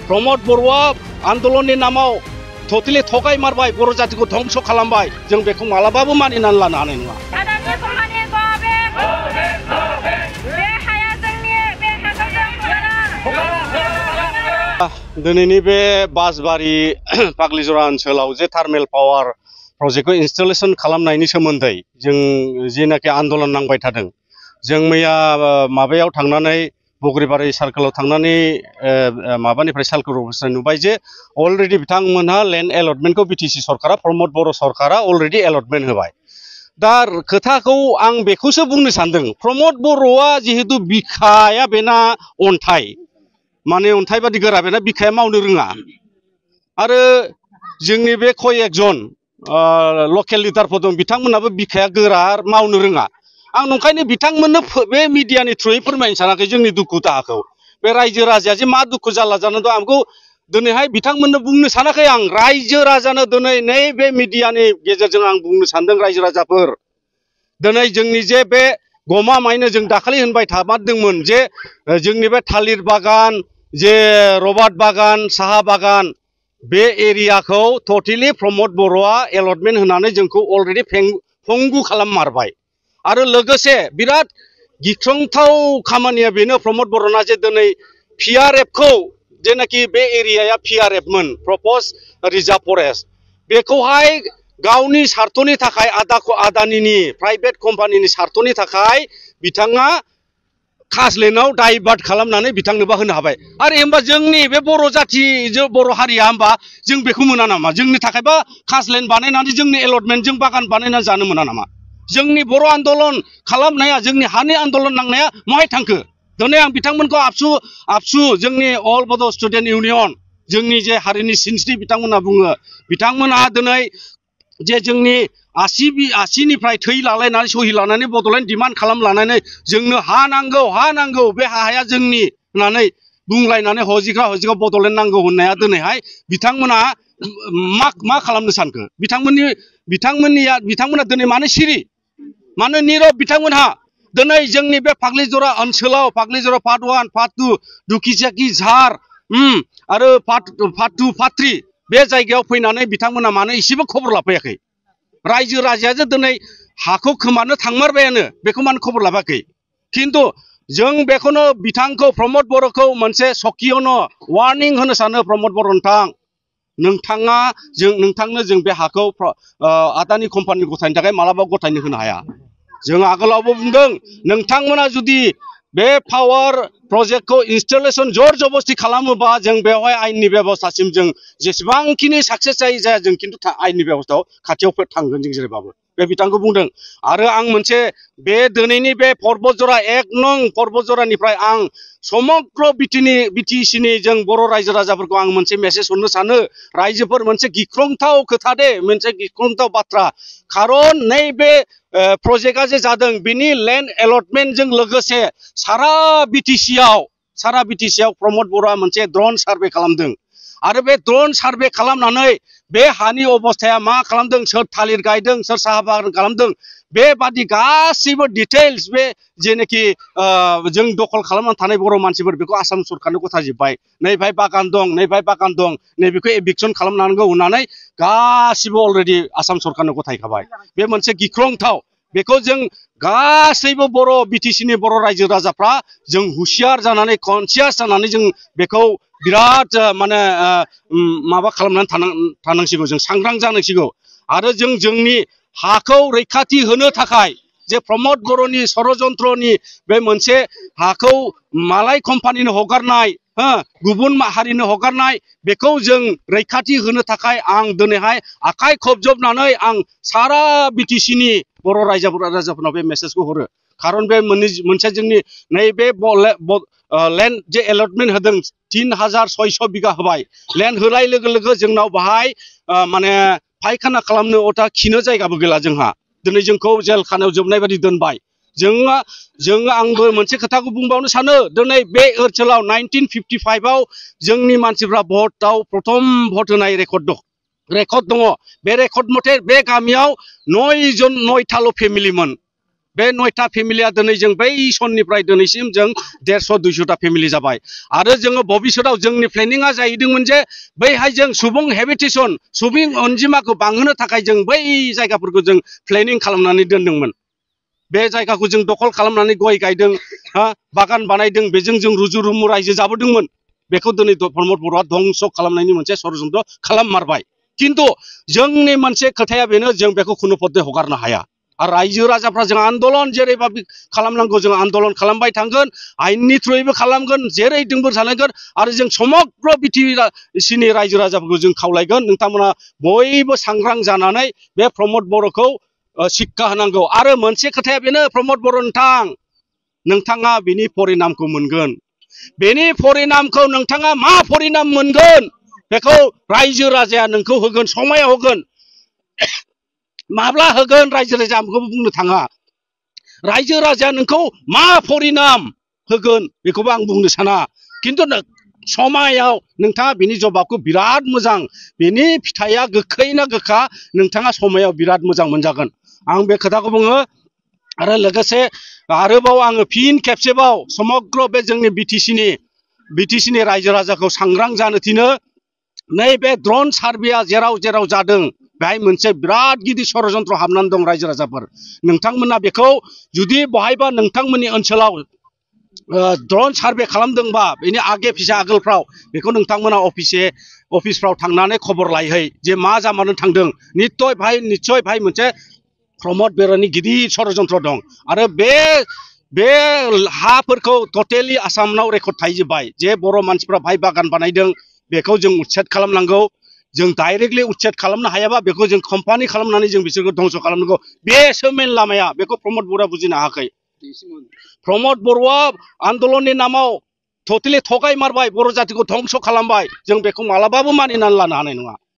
प्रमोद बर'आ आन्दलननि नामाव टटेलि थगाय मारबाय बर' जातिखौ ध्वंस खालामबाय जों बेखौ मालाबाबो मानिनानै लानो हानाय नङा। दिनैनि बे बासबारि पाग्लिजरा ओनसोलाव जे थार्मेल पावार प्रजेक्टखौ इनस्टलेशन खालामनायनि सोमोन्दै जों जेनाखि आन्दलन नांबाय थादों जों मैया माबायाव थांनानै बग्रिबारि सार्कोलाव थांनानै माबानिफ्राय सार्कोल अफिसनिफ्राय नुबाय जे अलरेडि बिथांमोनहा लेन्ड एलटमेन्टखौ बिटिसि सरकारा प्रमोद बर' सरकारा अलरेडि एलटमेन्ट होबाय। दा खोथाखौ आं बेखौसो बुंनो सानदों प्रमोद बर'आ जिहेतु बिखाया बेना अन्थाइ माने अन्थाइ बादि गोरा बेना बिखाया मावनो रोङा आरो जोंनि बे कयेकजन लकेल लिडारफोर दं बिथांमोनाबो बिखाया गोरा मावनो रोङा। आं नंखायनो बिथांमोननो बे मिडियानि थ्रुयै फोरमायनो सानाखै जोंनि दुखु दाहाखौ बे रायजो राजाया जे मा दुखु जारला जानानै दं आंखौ दिनैहाय बिथांमोननो बुंनो सानाखै आं रायजो राजानो दिनै नैबे मिडियानि गेजेरजों आं बुंनो सानदों रायजो राजाफोर दिनै जोंनि जे बे गमामायैनो जों दाखालि होनबाय थामारदोंमोन जे जोंनि बे थालिर बागान जे रबार बागान साहा बागान बे एरियाखौ टटेलि प्रमोद बर'आ एलटमेन्ट होनानै जोंखौ अलरेडि फंगु खालाममारबाय आरो लोगोसे बिराद गिख्रंथाव खामानिया बेनो प्रमोद बर'ना जे दिनै पिआरएफखौ जेनाखि बे एरियाया पिआरएफमोन प्रपज रिजार्भ फरेस्ट बेखौहाय गावनि सार्थनि थाखाय आदानिनि प्राइभेट कम्पानिनि सार्थनि थाखाय बिथाङा खासलेण्डआव डाइभार्ट खालामनानै बिथांनोबा होनो हाबाय आरो होमबा जोंनि बे बर' जाथि बर' हारिया होमबा जों बेखौ मोना नामा जोंनि थाखायबा खासलेण्ड बानायनानै जोंनि एलटमेन्टजों बागान बानायनानै जानो मोना नामा जोंनि बर' आन्दलन खालामनाया जोंनि हानि आन्दलन नांनाया महाय थांखो दिनै आं बिथांमोनखौ आबसु जोंनि अल बड' स्टुडेन्ट इउनियन जोंनि जे हारिनि सिनस्रि बिथांमोना बुङो बिथांमोनहा दिनै जे जोंनि आसिनिफ्राय थै लालायनानै सहि लानानै बड'लेण्ड डिमान्ड खालामलानानै जोंनो हा नांगौ बे हाया जोंनि होननानै बुंलायनानै हजिग्रा बड'लेण्ड नांगौ होननाया दिनैहाय बिथांमोना मा खालामनो सानखो बिथांमोना दिनै मानो सिरि मानो नीरब बिथांमोनहा दिनै जोंनि बे फाग्लिजरा ओनसोलाव फाग्लिजरा पार्ट 1 पार्ट 2 दुखिजाखि झार आरो पार्ट 2 पार्ट 3 बे जायगायाव फैनानै बिथांमोना मानो एसेबो खबर लाफैयाखै रायजो राजाया जे दिनै हाखौ खोमानो थांमारबायानो बेखौ मानो खबर लाफाखै खिन्थु जों बेखौनो बिथांखौ प्रमोद बर'खौ मोनसे सकियावनो वार्निं होनो सानो प्रमोद बर' नोंथांनो जों बे हाखौ आदानि कम्पानि गथायनो थाखाय मालाबा गथायनो होनो हाया जों आगोलावबो बुंदों नोंथांमोना जुदि बे पावार प्रजेक्टखौ इनस्टलेशन जर जबस्ति खालामोबा जों बेवहाय आयेननि बेबस्थासिम जों जेसेबांखिनि साक्सेस जाया जों खिन्थु आयेननि बेबस्थायाव खाथियाव थांगोन जों जेरैबाबो बे बिथांखौ बुंदों आरो आं मोनसे बे दिनैनि बे पर्बतजरा 1 नं पर्बतजरानिफ्राय आं समग्र बिटिसिनि जों बर' रायजो राजाफोरखौ आं मोनसे मेसेज हरनो सानो रायजोफोर मोनसे गिख्रंथाव खोथा दे मोनसे गिख्रंथाव बाथ्रा खारन नैबे प्रजेक्टआ जे जादों बिनि लेन्ड एलटमेन्टजों लोगोसे सारा बिटिसिआव प्रमोद बर'आ मोनसे ड्रन सार्भे खालामदों आरो बे ड्रन सार्भे खालामनानै बे हानि अबस्थाया मा खालामदों सोर थालिर गायदों सोर साहा बागान खालामदों बेबादि गासैबो डिटेल्स बे जेनाखि जों दखल खालामनानै थानाय बर' मानसिफोर बेखौ आसाम सरकारनो गथायजोब्बाय नैबाय बागान दं नैबेखौ एभिक्सन खालामनांगौ होननानै गासिबो अलरेडि आसाम सरकारनो गथायखाबाय बे मोनसे गिख्रंथाव बेखौ जों गासैबो बर' बिटिसिनि बर' रायजो राजाफ्रा जों हुसियार जानानै कनसियास जानानै जों बेखौ बिराद माने माबा खालामनानै थानांसिगौ जों सांग्रां जानांसिगौ आरो जों जोंनि हाखौ रैखाथि होनो थाखाय जे प्रमोद बर'नि षड़यन्त्रनि बे मोनसे हाखौ मालाय कम्पानिनो हगारनाय गुबुन हारिनो हगारनाय बेखौ जों रैखाथि होनो थाखाय आं दिनैहाय आखाइ खबजबनानै आं सारा बिटिसिनि बर' रायजोफोरनाव बे मेसेजखौ हरो खारन बे मोनसे जोंनि नैबे लेन्ड जे एलटमेन्ट होदों 3600 बिगा होबाय लेन्ड होनाय लोगो लोगो जोंनाव बाहाय माने फायखाना खालामनो अथा खिनो जायगाबो गैला जोंहा दिनै जोंखौ जेल खानायाव जोबनाय बायदि दोनबाय जों आंबो मोनसे खोथाखौ बुंबावनो सानो दिनै बे ओनसोलाव 1955 आव जोंनि मानसिफ्रा भटआव प्रथम भट होनाय रेकर्ड दङ बे रेकर्ड मथे बे गामियाव 9 जन 9थाल' फेमिलिमोन बे 9टा फेमिलिया दिनै जों बै समनिफ्राय दिनैसिम जों 150-200टा फेमिलि जाबाय आरो जोङो भबिष्यताव जोंनि प्लेनिंआ जाहैदोंमोन जे बैहाय जों सुबुं हेबिटेसन सुबुं अनजिमाखौ बांहोनो थाखाय जों बै जायगाफोरखौ जों प्लेनिं खालामनानै दोनदोंमोन बे जायगाखौ जों दखल खालामनानै गय गायदों बागान बानायदों बेजों जों रुजु रुमु रायजो जाबोदोंमोन बेखौ दिनै प्रमद बर'आ ध्वंस खालामनायनि मोनसे षड़यन्त्र खालाममारबाय किन्तु जोंनि मोनसे खोथाया बेनो जों बेखौ खुनु पद्धति हगारनो हाया आरो रायजो राजाफ्रा जों आन्दलन जेरैबाबो खालामनांगौ जों आन्दलन खालामबाय थांगोन आयेननि थ्रुयैबो खालामगोन जेरै जोंबो जालांगोन आरो जों समग्र बिटिसिनि रायजो राजाफोरखौ जों खावलायगोन नोंथांमोना बयबो सांग्रां जानानै बे प्रमद बर'खौ शिक्षा होनांगौ आरो मोनसे खोथाया बेनो प्रमद बर' नोंथाङा बिनि परिणामखौ मोनगोन बेनि परिणामखौ नोंथाङा मा परिणाम मोनगोन बेखौ रायजो राजाया नोंखौ होगोन समायाव होगोन माब्ला होगोन रायजो राजाया आंखौ बुंनो थाङा रायजो राजाया नोंखौ मा परिणाम होगोन बेखौबो आं बुंनो साना किन्तु समायाव नोंथाङा बिनि जबाबखौ बिराद मोजां बिनि फिथाइया गोखै ना गोखा नोंथाङा समायाव बिराद मोजां मोनजागोन आं बे खोथाखौ बुङो आरो लोगोसे आरोबाव आङो फिन खेबसेबाव समग्र बे जोंनि बिटिसिनि रायजो राजाखौ सांग्रां जानो थिनो नैबे ड्रन सार्भेया जेराव जेराव जादों बेहाय मोनसे बिराद गिदिर षड़यन्त्र हाबनानै दं रायजो राजाफोर नोंथांमोना बेखौ जुदि बहायबा नोंथांमोननि ओनसोलाव ड्रन सार्भे खालामदोंबा बेनि आगे फिसा आगोलफ्राव बेखौ नोंथांमोना अफिसफ्राव थांनानै खबर लायहै जे मा जामारनो थांदों निस्सय भाई मोनसे प्रमद बर'नि गिदिर षड़यन्त्र दं आरो बे हाफोरखौ टटेलि आसामाव रेकर्ड थाहैजोब्बाय जे बर' मानसिफ्रा भाई बागान बानायदों बेखौ जों उच्चेद खालामनांगौ जों डाइरेक्टलि उच्चेद खालामनो हायाबा बेखौ जों कम्पानि खालामनानै जों बिसोरखौ धंस खालामनांगौ बेसो मेन लामाया बेखौ प्रमद बर'आ बुजिनो हायाखै प्रमद बर'आ आन्दलननि नामाव टटेलि थगायमारबाय बर' जातिखौ धंस खालामबाय जों बेखौ मालाबाबो मानिनानै लानो हानाय नङा